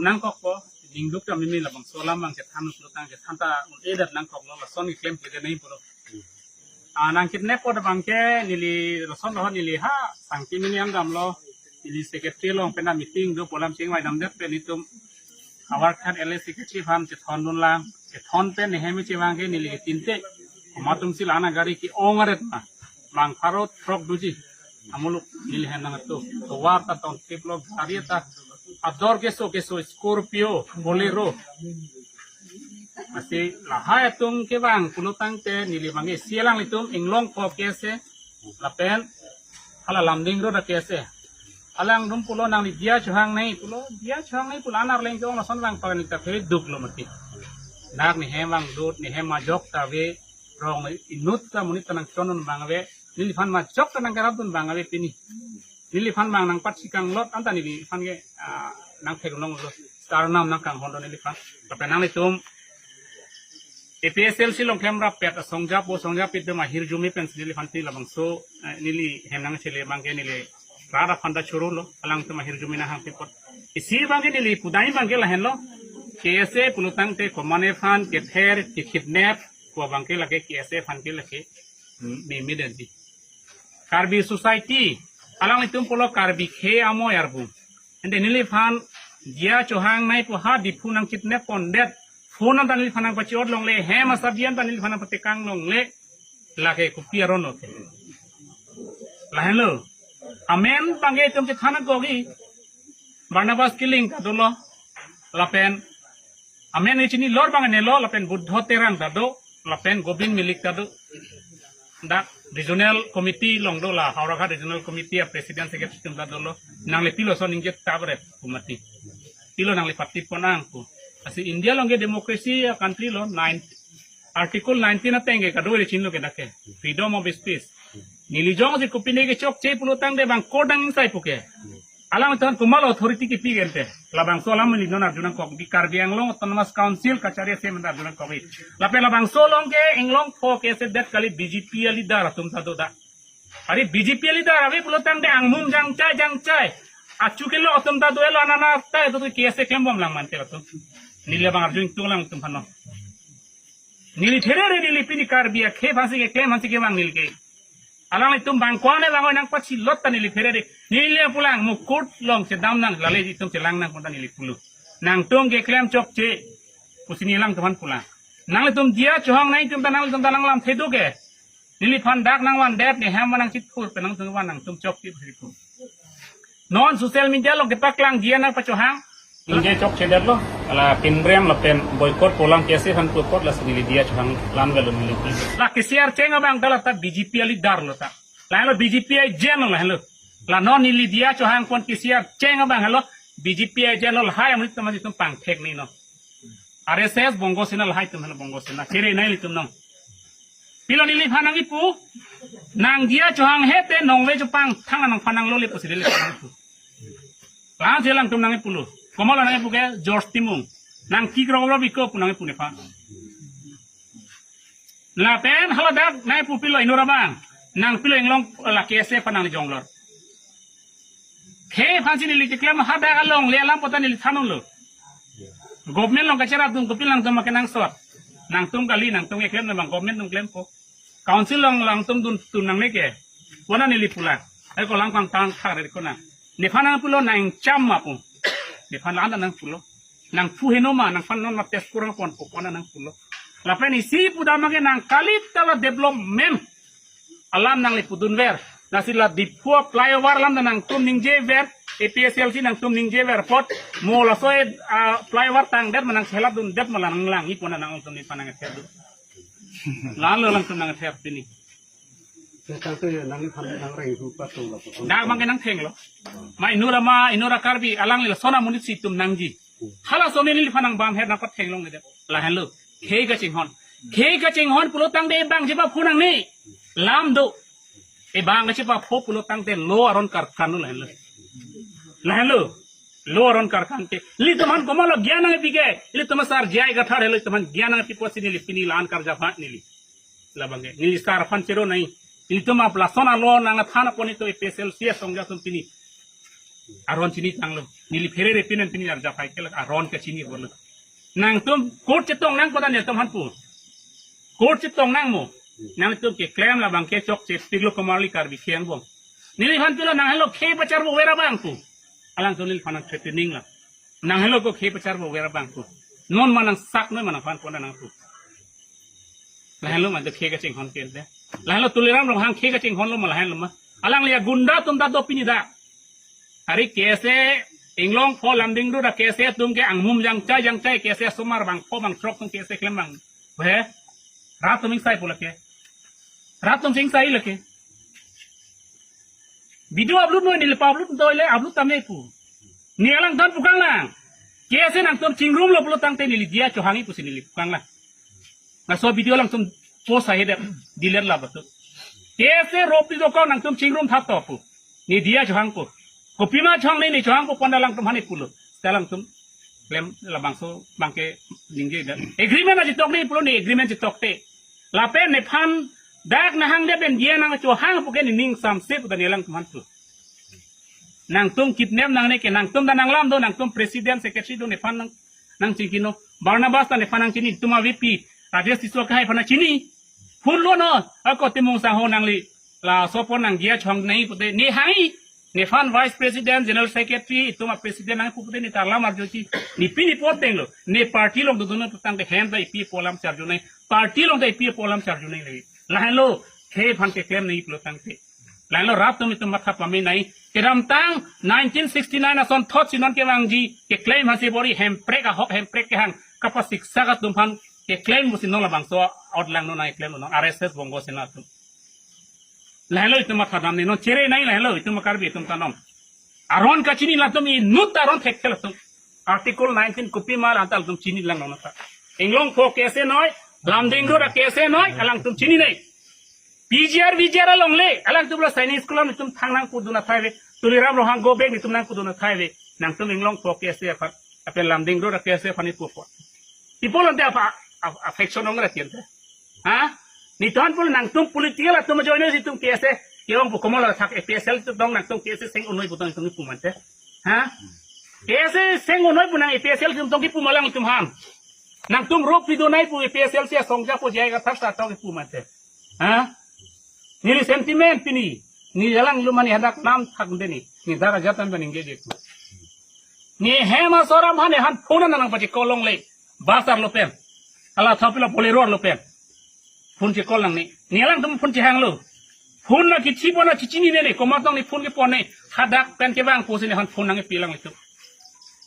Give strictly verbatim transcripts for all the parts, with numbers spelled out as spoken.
Nangkokpo, ningduk ta mimi labangso alam abang chethan pulotangte chethan ta un-edet nangkoklo, lason keklem pide nai pulo. Ah, nang kidnap po abangke neli lason rohon neli ha sangti mini angdamlo. Neli secretary along pen meeting do pu alam chingvai damdet pen itum Howraghat L A secretary aphan chethondunlang. Chethon pen nehem chevang ke neli ketinte. Komat atumsi la-an agari ke-ong aret ma. Bang pharo throk doji. Amuluk neli hem nangtum. Tovar ta tongthiplo, gari ta ador keso keso, Scorpio, Bolero. Lasi lahai atum kevang pulotangte neli abangke isi alanglitum inglong pho ke-ase lapen hala Lumding Road ke-ase. Alangtum pulo nangli diya chohang nai pulo, diya chohang nai pulo, la-an arleng ke-ong lason vang pakan ta phe duklo mati. Dak nehem vangdut, nehem majok ta ave, rong inut ta monit ta nangchonun abang ave, neliphan majok ta nangkerapdun abang ave pini. Neliphan abang nangpatsi kanglot anta neliphan ke, ah, nangpheklonglo, star nam nangkanghon do neliphan. Lapen nanglitum A P H L C along klemrappet asong japo, song japit dema hirjume pensi neliphan ti labangso, eh, neli hem nangchele abangke neli rada phanda choro lo, alangtum ahirjume nanghangpi apot. Isi abangke neli pudai abangke lahenlo. K S A pulotangte komatne aphan kether, kekidnap pu abangke lake K S A aphan ke lake, mm, meme detji. Karbi society, alanglitum pulo Karbi khei amo arpu. Ante neliphan diya chohang nai pu ha Diphu nangkidnap pondet. Phone anta neliphan nangpachiot longle, hem asabi anta neliphan nangpatekang longle. Lake kopi aron lo ke. Lahenlo. Amen abangke itum chethan nangkokji. Barnabas Killing ta dolo. Lapen amen ichinilor abang nelo, lapen Buddho Terang ta do, lapen Gobind Milik ta do. Dak regional committee along do la, Howraghat Regional Committee a president secretary atum ta dolo. Nangli pilo ason ningje tabre pu mati. Pilo nangli party pon nang pu. Lasi India along ke democracy a country lo, nine, Article nineteen ateng ke kadokave chinilo ke dak ke. Freedom of speech. Neli jongsi kopine kechokche pulotangte bang court nang-ingsai pu ke. Alangtum komatlo authority kipi ke ante. Labangso alam neli non arju nangkok, bi Karbi Anglong Autonomous Council kachari ase manda arju nangkok. Lapen labangso along ke inglong pho ke-ase det kali, B J P a leader atum ta do dak. Ari B J P a leader ave pulotangte angmum jangchai jangchai. Achu kelok atum ta do, elo anana ta do, K S A klembom lang mante atum. Neli abang arju ingtung alangtum aphan non. Neli therere neli pini Karbi akhei aphansi keklem aphansi kevang neli ke. Alanglitum bang ko-an le bang oi nangpachilot ta neli therere. Neli pulang mo court along chedam nang, lale itum chelang nang pu ta neli pulo. Nangtum keklem chokche pusi neli alangtum aphan pulang. Nanglitum diya chohang nai itum ta nanglitum ta nanglamthe do ke. Neliphan dak nangvandet, nehem nangchithur pen nangtum van, nangtum chokche pusi pu. Non social media along kepaklang diya nangpachohang. Ningje chokchedetlo, ala pinrem lapen boycott pu alam K S A aphan pu apot lasi neli diya chohang lan velo neli. La K C R cheng abang ta la ta B J P a leader lo ta. Lahenlo B J P a agent lo lahenlo. La non neli diya chohang pon K C R cheng abang henlo, B J P a agent lo, lahai amonit atum amonit atum pangthek ni no. R S S Bongo Sena, lahai atum henlo Bongo Sena. Chere nai nelitum nong. Pilo neliphan nangkipu, nang diya chohang he te nongve chopang thang nangphan nanglole pusi neliphan nangkipu. Lang si alangtum nangkipulo. Komatlo nangkipu ke George Timung. Nang kikrok rok iko pu nangkipu nephan. Lapen haladak nangkipu pilo inut abang. Nang pilo inglong la K S A aphan nangli jonglor. Khei aphansi neli keklem, hadak alongle alam pu ta neli thanlo. Government along kacharapdun kopilo nangtum ma kenangsot. Nangtum kali, nangtum keklem abang government atum klempo. Council along alangtum dun tun nangne ke. Kona neli pulang. Ai ko lang pangthang thar ko na. Nephan nangpulo nang cham ma pu. Nephan la-an nangpulo. Nangpu heno ma, nangphan non ma test kurang pon pu kona nangpulo. Lapen isi pudam ke nang kali ta la development alam nangli pudunver. Lasi la Diphu flyover alam ta nangtum ningjever, A P H L C nangtum ningjever apot, mo laso, ah, flyover tangdet ma nangcheladundet ma la nanglangji pu nangtum nephan nangtherdu. Lalo alangtum nangther pini. Tangte nangliphan nangreng hu patung lo. Dak abangke nangthenglo. Ma inut ama, inut a Karbi, alangli lason amonit si itum nangji. Halason neliphan nangbam her nangpatheng longledet. Lahenlo. Khei kachinghon. Khei kachinghon pulotangte ebang chepaphu nangne. Lam do. Ebang chepaphu pulotangte lo aron karkan lo lahenlo. Lahenlo. Lo aron karkan ke. Ilitum aphan komatlo gyan nangpi ke. Ilitum asar J I Kathar helo, ilitum aphan gyan nangpi apotsi neli pini la-an karjap ha neli. Labangke. Neli sar aphan chero nai. Ilitum ap lason alo nangthan apot nelitum A P H L C asong atum pini. Aron chinitanglo. Neli pherere pinen pini arjap hai kelak aron kachini bolo. Nangtum court chetong nang pada nelitum aphan pu. Court chetong nang mo. Nangtum keklem labang ke chokche piglo komarli Karbi khe angbong. Neliphan pilo nang helo khei pacharbo vera bang pu. Alangtum neliphan nang threatening la. Nang helo ko khei pacharbo vera bang pu. Non ma nang sak noi ma nangphan pon nang pu. Lahenlo ma do khei kachinghon kente. Lahenlo Tuliram Ronghang khei kachinghonlo ma lahenlo ma. Alangli agunda atum ta do pini dak. Ari K S A Inglongpo Lumding Road a K S A atum ke angmum jangchai jangchai K S A asomar bangpho bangthrok atum K S A klem bang. He? Rat atum ingsai pu lake. Rat atum ingsai lake. Video upload noi neli pa-upload noi le upload tame pu. Ne alangtum pu kanglang. K S A nangtum chingrumlo pulo tangte neli diya chohangji pusi neli pu kanglang. Laso video alangtum post ahedet delete la batu. K S A ropi dokok nangtum chingrum thap to pu. Ne diya chohang pu. Kopima chohang ne ne chohang pu pon alangtum aphan ne pulo. Alangtum klem labangso bangke ningjedet. Agreement aji tok ne pulo ne agreement ji tokte. Lapen nephan dak nahang de pen dia nang chohang pu ke nening samse pu ta ne alangtum aphan pu. Nangtum kidnap nangne ke nangtum ta nanglam do, nangtum president secretary do nephan nang, nangchingkino. Barnabas ta nephan nangchini, itum a V P Rajesh Tisso ke hai aphan nangchini. Phone lo no, ako Timung Sangho nangli laso apor nang dia chohang nai pute ne hangji. Nephan vice president, general secretary, itum a president nang pute ne ta alam arjuji. Ne pini poteng lo. Ne party along dodun putangte hem ta ipi apo alam charjunai. Party along ta ipi apo alam charjunai le. Lahenlo khei aphan keklem nai pulo tangte. Lahenlo rat atum itum matha pame nai. Kedamtang nineteen sixty-nine asonthot si non kevangji keklem aphansi bor-i Hemprek ahok Hemprek kehang kapasiksak atum aphan keklem pusi non labangso out lang non nai klem non R S S Bongo Sena atum. Lahenlo itum matha dam ne non chere nai lahenlo itum Karbi atum ta non. Aron kachini latum inut aron thekthel atum. Article nineteen kopima la anta latum chini lang non ta. Inglongpo K S A noi, Lumding Road a K S A noi, alangtum chini nai. P G R, V G R along le, alangtum la Sainik School along itum thang nang pudun athai ave, Tuliram Ronghang go back itum nang pudun athai ave, nangtum Inglongpo K S A aphan, apen Lumding Road a K S A aphan ipu apot. Ipo lante apa, apa, affection ong ra tiang te. Ha? Netum aphan pulo nangtum political atum join si itum K S A, ke-ong pu komat athak A P H L tu dong nangtum K S A seng un noi pu tong itum ipu mante. Ha? K S A seng un noi pu nang A P H L itum tong kipu ma lang itum aphan. Nangtum ropi do nai pu A P H L si asong ja po jai ka thak sa tong kipu mante. Ha? Neli sentiment pini. Ne jalang lu mani hadak nam thak de ni. Ne dak ajat an baning je je tu. Ne hem asor aphan nephan phone nang pachecall longle. Bus arlo pen. Ala thapila Bolero arlo pen. Phone checall nangne. Ne alangtum phone chehanglo. Phone na kithi pon na chichini ne ne. Komat tong ne phone kepon ne. Hadak pen kevang pusi nephan phone nangkepi lang itu.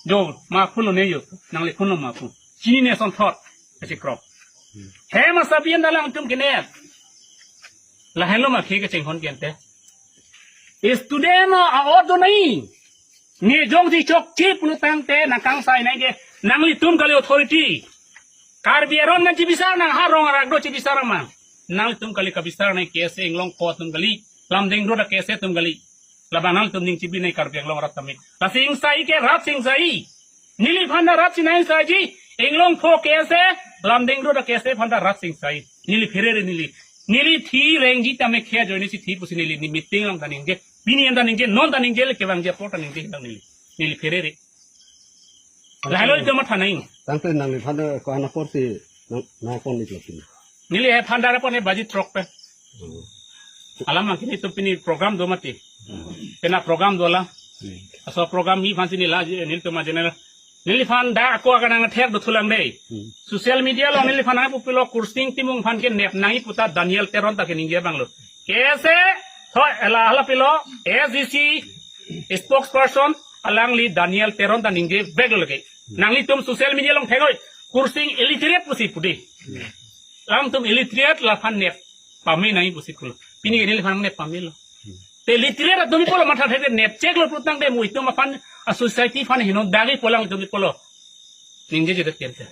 Jo, ma phone lo ne jo. Nangli phone lo ma phone. Chini ne asonthot. Kachekrok. Hem asabi an alangtum kene. Lahenlo ma khei kachinghon kente. Student a-ot do nai. Ne jongsi chokche pulo tangte nangkangsai nai ke nanglitum kali authority. Karbi aron nang chibisar nang ha rong arak do chibisar ma. Nanglitum kali kabisar nai K S A Inglongpo atum kali. Lumding Road a K S A atum kali. Labang nangtum ning chibi nai Karbi Anglong rat tame. Lasi ingsai ke rat si ingsai. Neliphan ta rat si nangsaiji, Inglongpo K S A, Lumding Road a K S A aphan ta rat si ingsai. Neli pherere neli. Neli thi rengji tame khei ajoine si thi pusi neli ne meeting along ta ningje. Pini an ta ningje, non ta ningje le kevangji apor ta ningje lang neli. Neli pherere. Lahenlo itum matha nai. Tangte nangliphan ko-an apor si nang, nangpon ni pini. Neli he phan dara pon he baji throk pen. Hmm. Alam angkini itum pini program do mati. Hmm. Pena program do la. Hmm. Aso program ni aphansi neli la, nelitum a general. Neliphan dak ako akan nang thek do thulang dei. Hmm. Social media along neliphan nangpu pilo Kursing Timung aphan ke nep nangji pu ta Daniel Teron ta keningje abang lo. K S A, tho ela hala pilo, S D C spokesperson, alangli Daniel Teron ta ningje bag lo lake. Hmm. Nanglitum social media along thek noi, Kursing illiterate pusi pu dei. Hmm. Alangtum illiterate laphan nep pame nai pusi pulo. Pini ke neliphan nep pamelo. Te illiterate atum pulo matha thek nep chek lo putangte mo itum aphan a society aphan heno dagi pulang itum pulo. Ningjejedet kente.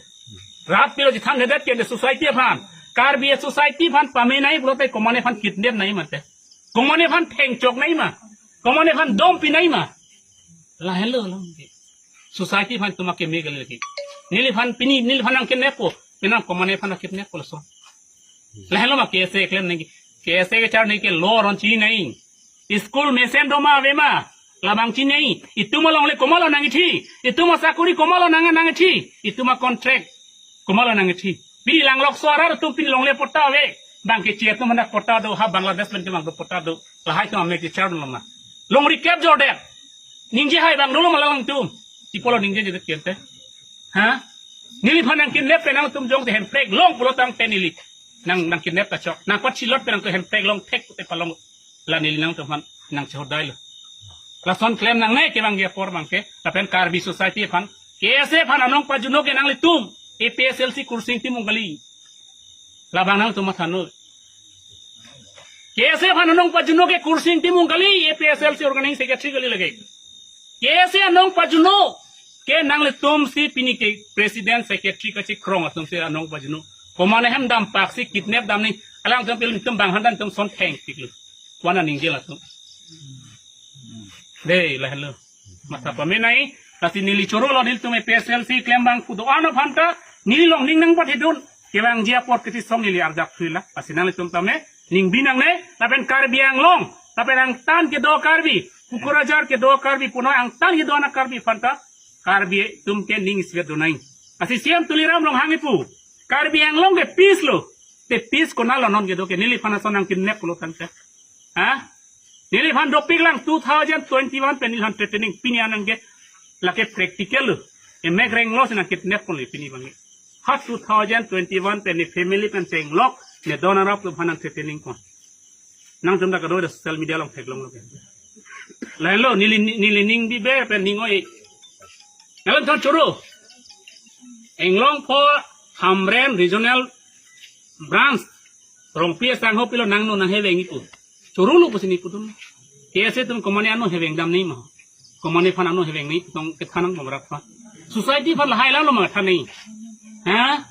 Rat pilo chethanjedet kente society aphan. Karbi society aphan pame nai pulote komat nephan kidnap nai mate. Komat nephan thengchok nai ma. Komat nephan dompi nai ma. Lahenlo lang. Society aphan itum akeme kali lake. Neliphan pini, neliphan nang kidnap po. Penang komat nephan kidnap po laso. Lahenlo ma K S A klem nangji. K S A kechar nangji ke law aron chini nai. School mesen do ma ave ma. Labang chinei, itum alongle komatlo nangkethi, itum asakori komatlo nang nangkethi, itum acontract komatlo nangkethi. Pini langlokso arat atum pini longle patta ave, bang keche atum hadak patta do, ha Bangladesh pen kevang do patta do, lahai atum amek kechar do loma. Longri kep jordet. Ningje hai bang dolo ma alangtum. Chipolo ningjejedet kente. Ha? Neliphan nangkidnap pen nangtum jongte hemprek long pulotangte neli nang nangkidnap ta chok. Nangpachilot pen nangtum hemprek long thek te palong. La neli nangtum aphan nangchehodailo. Lason klem nangne kevangji apor abangke. Lapen Karbi society aphan. K S A aphan anong pajuno ke nanglitum. A P H L C kursi ingti mung kali. Labang nangtum mathanon. K S A aphan anong pajuno ke kursi ingti mung kali, A P H L C organizing secretary kali lake. K S A anong pajuno ke nanglitumsi pini ke president secretary kachekrong atumsi anong pajuno. Komane hem dampaksi kidnap damji, alangtum pil tum bang handa tum son thengpiklo. Wana ningje latum. Dei, lahenlo. Masa pamenei, lasi neli chorolo nelitum A P H L C klembang pu do-an aphanta, neli longning nangpathedun, kevangji apor kiti song neli arjap thuila, lasi nanglitum tame, ning binangne, lapen Karbi Anglong, lapen angtan kedo Karbi, Kokrajhar kedo Karbi, puno angtan kedo anak Karbi aphanta, Karbi atum ke ning isivet donang. Lasi C M Tuliram Ronghang ipu, Karbi Anglong ke peace lo, te peace konatlo non kedo ke, neliphan ason nangkidnap pulotangte. Ha? Neliphan dopiklang two thousand twenty-one pen neliphan threatening pini anang ke lake practical lo. Emek renglo si nangkidnap ponlo pini abang. Ha two thousand twenty-one pen ne family pen chenglok ne don arap lo aphan nangthreatening pon. Nangtum ta kado social media along theklonglo ke. Lahenlo neli neli ning bibe pen ning oi. Nangtum choro. Anglong pho Hamren Regional Branch Rongpi asangho pilo nangno nangheveng ipu. Chorolo pusi neli pudun. K S A atum komane ano heveng damji ma. Komane aphan ano heveng nangji tong kethan nangbomrap pa. Society aphan lahai lalo ma than nangji. Ha?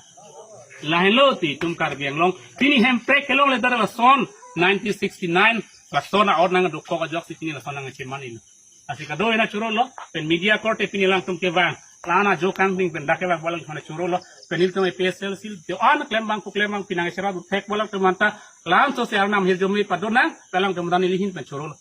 Lahenlo ti itum Karbi Anglong. Pini hemprek kelongle dak lason nineteen sixty-nine lason a-or nangdokok ajoksi pini lason nangcheman ilo. Lasi kado-an chorolo, pen media korte pini alangtum kevang. La-an ajo kangding pen dak kevang pu alangtum chorolo. Pen nelitum A P H L C do-an klembang pu klembang pini nangcherap thek pu alangtum anta. La-an sose arnam hirjume padonang, pu alangtum dan neli ahin pen chorolo.